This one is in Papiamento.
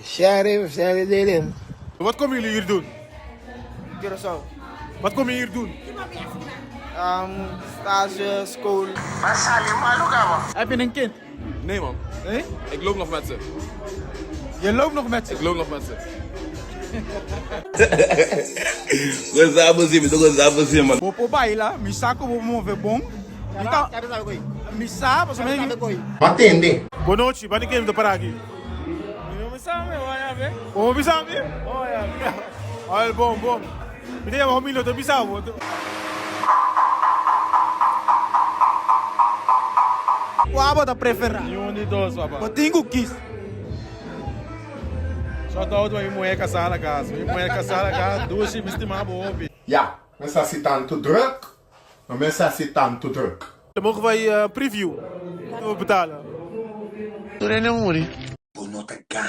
Sheriff, sheriff deden. Wat komen jullie hier doen? Curaçao. Wat kom je hier doen? Stage, school. Heb je een kind? Nee man, Nee? ik loop nog met ze. Je loopt nog met ze? Ik loop nog met ze. Bo por baila, mi sa ku bo move bon. Mi ta, mi sa, pasobra mi. Atende. Bonochi, bani ken mi ta para aki? Bo no bisa mi? Al bon, bon. Mi ta yama homi lo ta bisa bo. Kua bo ta preferá? Niun di dos, papa. Bo tin ku kis. Shout out pa mi muher kasá na kas. Mi muher kasá na kas, dushi, mi stima bo hopi. Ja, mester hasi tantu druk, no mester hasi tantu druk. Dan mogen wij preview. Moeten we betalen. Bo no ta gana.